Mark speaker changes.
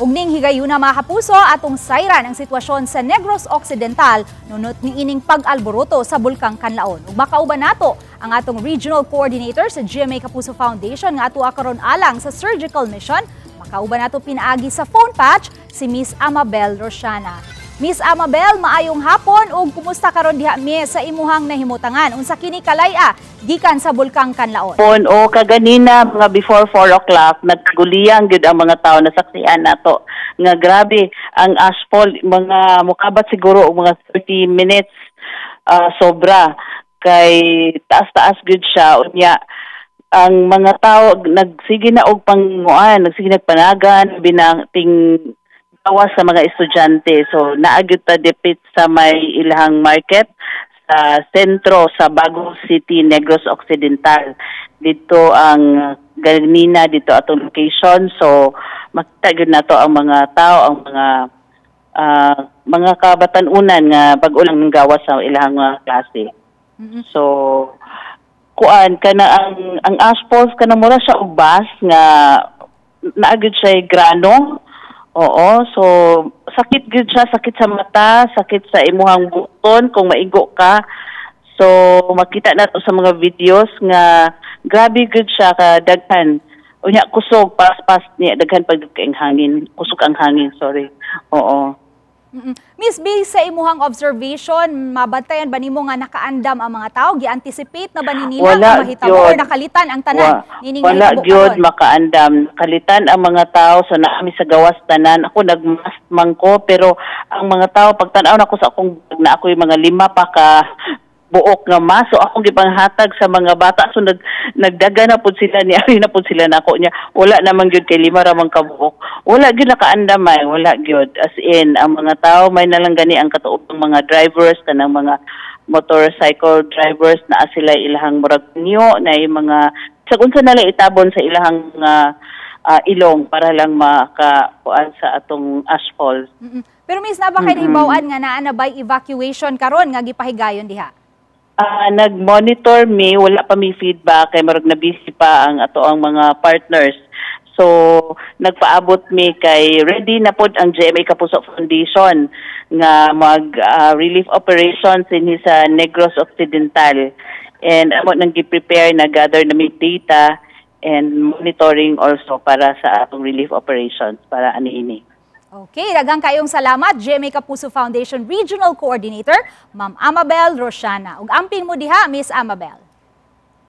Speaker 1: Ug ning higayuna, mga kapuso, atong sayran ang sitwasyon sa Negros Occidental nunot niining pag-alboroto sa Bulkang Kanlaon. Ug makauban nato ang atong regional coordinator sa GMA Kapuso Foundation nga ato karon alang sa surgical mission. Makauban nato pinaagi sa phone patch si Miss Amabel Rosiana. Miss Amabel, maayong hapon ug kumusta karon diha, Miss, sa imuhang nahimutangan? Unsa kini kalay-a gikan sa Bulkang Kanlaon?
Speaker 2: Pon o kaganina mga before 4 o'clock, nagkaguliyang gyud ang mga tao. Nasaksihan nato nga grabe ang ashfall, mga mukabat siguro og mga 30 minutes, sobra kay taas-taas gyud siya. Unya ang mga tao nagsige na og panguan, nagsige nagpanagan binang ting gawas sa mga estudyante. So naa gyud ta dapit sa may ilahang market sa sentro sa Bagong City, Negros Occidental. Dito ang ganina, dito atong location. So makita gyud nato ang mga tao, ang mga kabatan-unan nga bag-o lang ng gawas sa ilahang mga klase. So kuan kana ang ashfalls, kana mura siya og bus nga naa gyud siya grano. Oo, so sakit gyud siya, sakit sa mata, sakit sa imuhang buton kung maigo ka. So makita nato sa mga videos nga grabe gyud siya ka daghan. Unya kusog, paspas niya, daghan pag kay hangin, kusog ang hangin, sorry. Oo.
Speaker 1: Miss B, sa imuhang observation, mabantayan ba nimo nga nakaandam ang mga tao? Gi-anticipate na ba ni nila
Speaker 2: Wala
Speaker 1: nga mahitabo or
Speaker 2: gyud.
Speaker 1: Nakalitan ang tanan nining
Speaker 2: Wala
Speaker 1: nahitabo
Speaker 2: gyud
Speaker 1: karon?
Speaker 2: Makaandam. Kalitan ang mga tao, so naa mi sa gawas tanan. Ako nagmask man ko, pero ang mga tao, pagtan-aw nako sa akong bag na ako yung mga lima pa ka buok nga mask. So akong gipanghatag sa mga bata. So nagdaga na pud sila ni ari na pud sila nako niya. Wala naman gyud kay lima ra man ka buok. Wala gyud nakaandam ay, wala gyud. As in, ang mga tao may nalang gani ang katuobang mga drivers, kanang mga motorcycle drivers na sila ilahang murag niyo na yung mga sa unsa na lang itabon sa ilahang ilong para lang makakuan sa atong ashfall.
Speaker 1: Pero Miss, naa ba kay nahibaw-an nga naa na bay evacuation karon nga gipahigayon diha?
Speaker 2: Nag-monitor mi, wala pa mi feedback kay murag na busy pa ang ato ang mga partners. So nagpaabot mi kay ready na pod ang GMA Kapuso Foundation nga mag relief operations dinhi sa Negros Occidental. And amo nang gi-prepare na gather na mi data and monitoring also para sa atong relief operations para ani ini.
Speaker 1: Okay, daghang kayong salamat, GMA Kapuso Foundation Regional Coordinator, Ma'am Amabel Rosiana. Ug amping mo diha, Miss Amabel.